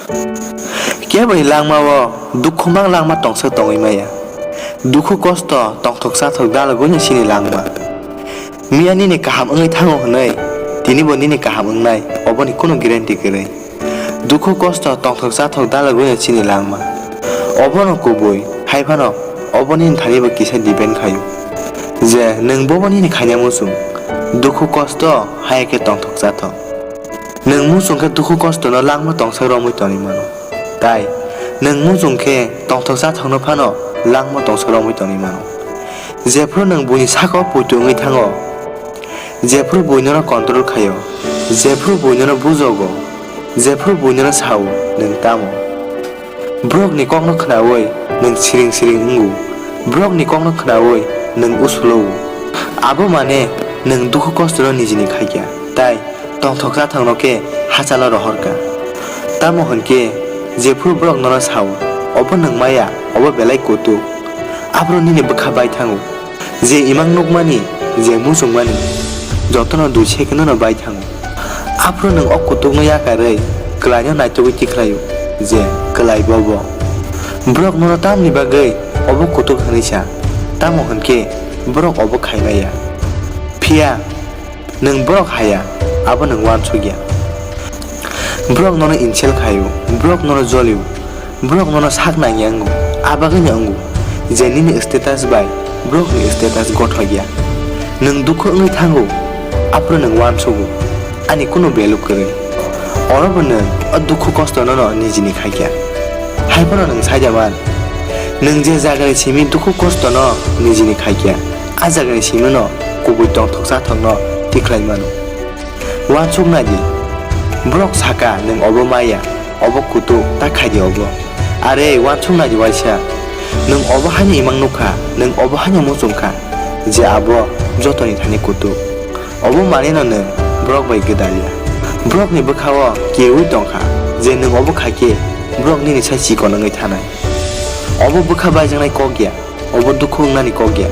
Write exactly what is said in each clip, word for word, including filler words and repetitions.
Keboni langma-o dukhu mang langma tongsa tongwi maya. Dukhu kosto tongthok chathok dalogwino chini langma. Miya nini kaham wngwi thango hwnwi tinibo nini kaham wngnai, oboni kunu guarantee kwrwi. Dukhu kosto tongthok chathok dalogwino chini langma. Obono kubui, hai phano obo nini thanibo kisa depend khaio je nwng bobo nini khaina muchung. Dukhu kosto hai khe tongthok chathok. Nwng muchung khe dukhu kostono langma tongsa romwi tongwi mano. Tai nwng muchung khe tongthok chathokno phano langma tongsa romwi tongwi mano. Jephru nwng buini sakao poito wngwi thango, jephru bui nono control khaio, jephru bui nono bujogo, jephru bui nono sao, nwng tamo? Borokni kokno khnaui nwng siring siring wngo, borokni kokno khnaui nwng usulo-o. Abo mane nwng dukhu kostono nijini khaikha, tai tongthok chathokno khe hachalo rohorkha. Tamo hwn khe jephru borok nono sao, obo nwng maya, obo belai kutuk, aphuru nini bwkha bai thango. Je imang nukmani, je muchungmani, jotono dui second-o no bai thango. Aphuru nwng o kutukno yakarwi kwlaino naitugwi tikhlaio je kwlai bobo. Borok nono tamni bagwi obo kutuk hwnwi sa, tamo hwn khe borok obo khai maya. Phiya nwng borok haya, abo nwng uansukya. Borok nono insult khaio, borok nono jolio, borok nono sak nangya wngo, a bagwino wngo je nini status bai borokni status gothokya. Nwng dukhu wngwi thango, aphuru nwng uansugo, ani kunu value kwrwi. Orobo nwng o dukhu kostono no nijini khaikha. Hai phano nwng saida man, nwng je jagani simi dukhu kostono nijini khaikha, a jagani simino kubui tongthok chathokno tikhlai mano. Uansuk nai di, borok saka nwng obo maya, obo kutuk, ta khai di obo. Are uansuk nai di uaisa, nwng obo haino imang nukha, nwng obo haino muchungkha je abo jotoni thani kutuk. Obo manwino nwng borok bai gwdalya. Borokni bwkhao kiui tongkha je nwng obo khaikhe borok nini sai chikon wngwi thanai. Obo bwkha baijaknai kok ya. Obo dukhu wngnani kok ya.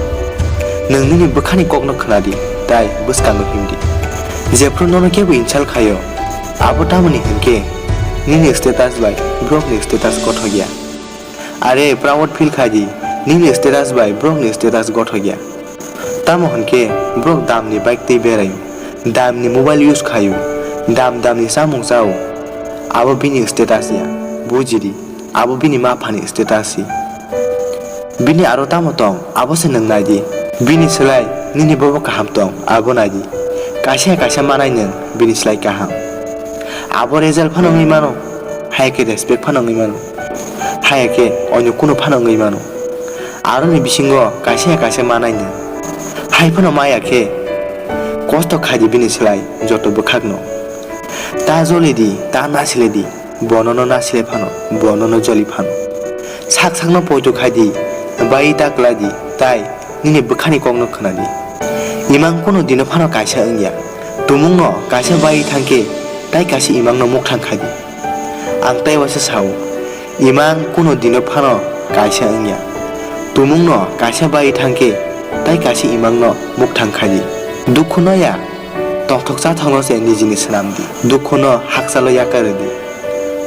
Nwng nini bwkhani kokno khna di, tai bwskango him di. Jephru nono kebo insult khaio, abo tamoni hwn khe nini status bai borokni status gothok ya. Are proud feel khai di, nini status bai borokni status gothok ya. Tamo hwn khe borok damni bike twi beraio, damni mobile use khaio, dam damni chamung chao, abo bini status ya, buji di. Abo bini ma phani status si. Bini aro tamo tong, abo se nwng nai di. Bini slai nini bobo kaham tong, abo nai di. Kaisa kaisa manai nwng bini slai kaham. Abo result phano wngwi mano, haya khe respect phano wngwi mano, haya khe onyo kunu phano wngwi mano. Aroni bisingo kaisa kaisa manai nwng. Hai phano maya khe kosto khai di bini slai joto bwkhakno. Ta joli di, ta nasile di. Bonono nasile phano, bonono joli phano. Sak sakno poito khai di, bai ta kwlai di, tai nini bwkhani kokno khna di. Imang kunu dino phano kaisa wngya. Tumungno kaisa bai thangkhe, tai kaisa imangno mukthang khai di. Ang tai waisa sao, imang kunu dino phano kaisa wngya. Tumungno kaisa bai thangkhe, tai kaisa imangno mukthang khai di. Dukhu no ya, tongthok chathokno se nijini swnam di. Dukhuno hakchalo yakar rw di.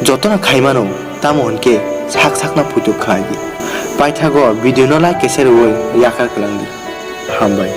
Jotono khai mano, tamo hwn khe sak sakno puitu khlai di. Paithago video no like khe share rwui yakar kwlang di. Hambai.